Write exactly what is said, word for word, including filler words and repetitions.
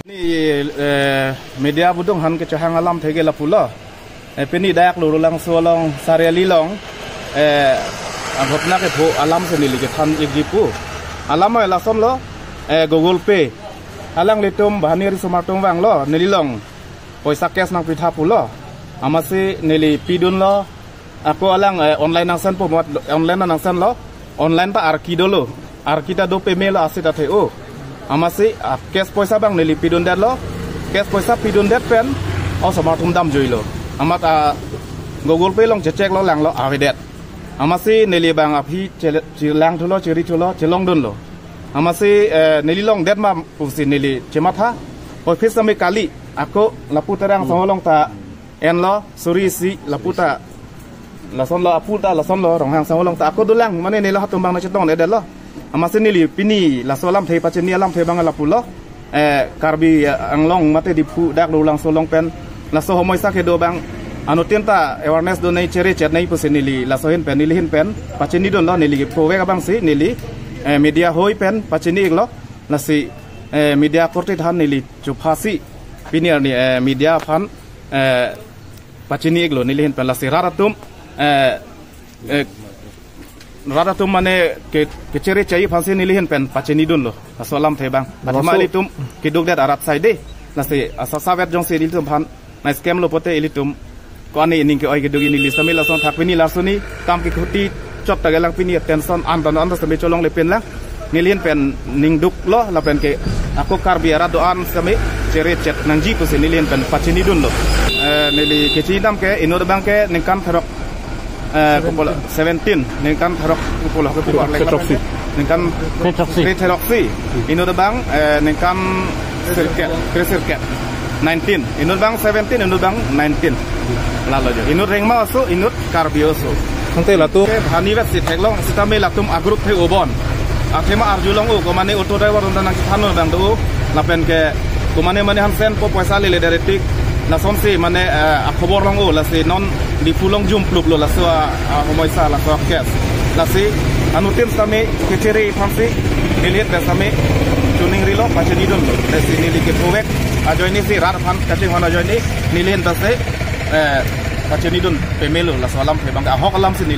Ni, eh, media abudung aphan kechehang alamthe ke lapulo. Eh, pini dak Lorulangso along Sariali along, eh, aghotna kepho alam si neli kethan ikji pu. Alam, eh, lasonlo, eh, Google Pay. Alanglitum banghini arisomar atum vanglo, nelilong poisa cash nangpitha pulo. Amatsi neli pidunlo, ako alang, eh, online nangsenpo, mat online nangsenlo. Online ta arki dolo. Arki ta do pemelo asit athe o. Amatsi, ah, cash poisa abang neli pidundetlo. Cash poisa pidundet pen osomar atum damjuilo. Amat, ah, Google Pay along checheklo, langlo, avedet. Amatsi neli abang aphi chele-, chelangthulo, cherithulo, chelongdunlo. Amatsi, eh, neli longdet ma pusi neli chematha. Office sami kali, ako lapu Terang Sangho along ta enlo, suri isi, lapu ta lasonlo, aphu ta lasonlo, Ronghang Sangho along ta ako dolang, mane neli hatum abang nangchetongledetlo. Amatsi neli pini laso alamthe, pachini alamthe abang lapulo. Eh, Karbi, eh, Anglong mate Diphu dak Lorulangso along pen laso homoisa kedo abang anuttin ta awareness donei, cherechetnei pusi neli laso ahin pen, neli ahin pen pachinidunlo, neli kephovek abangsi neli, eh, media ahoi pen pachini iklo. Lasi, eh, media akorte aphan neli chophasi pini arni, eh, media aphan, eh, pachini iklo neli ahin pen. Lasi rat atum, eh, eh, rat atum mane ke, kechere chai aphansi neli ahin pen pachinidunlo. Laso alamthe abang. Laso athema ilitum kedukdet arat saide. Lasi asap savet jongsi ilitum aphan nang-scam lo pote ilitum ko-an ining ke-oi keduk, neli sami lason thak pini lason ni kam kekhuti chot ta kelang, pini tension an ton an ta sami cholongle pinlang. Neli ahin pen ningduklo lapen ke ako Karbi arat do-an sami cherechet nangji pusi neli ahin pen pachinidunlo. Eh, neli kechinidam ke inut abang ke ningkan throk, eh, kopulo, seventeen, ningkan throk kopulo, kopulo, throk si. Ningkan throk si. Throk si. Inut abang, eh, ningkan sirkep, kre sirkep. Nineteen. Inut abang seventeen, inut abang nineteen. Lalo jo. Inut Rengma oso, inut Karbi oso. Ante latum ke banghini vet si theklong, sitame latum a-group the ubon. Athema arjulong o, ko mane auto driver unta nangchethan abang do o. Lapen ke ko mane mane hansen po poisa lele dare tik. Lasonsi mane, eh, akhobor long o, lasi non Diphu along jumpluplo laso a, a, homoisa laso a-case. Lasi anuttin sami kechere aphansi neli ahin pen sami chuning rilo, pachinidunlo. Lasi neli kephovek ajoine si, rat aphan kachinghon ajoine neli ahin pensi, eh, pachinidun pemelo, laso alamthe abang ahok alamsi neli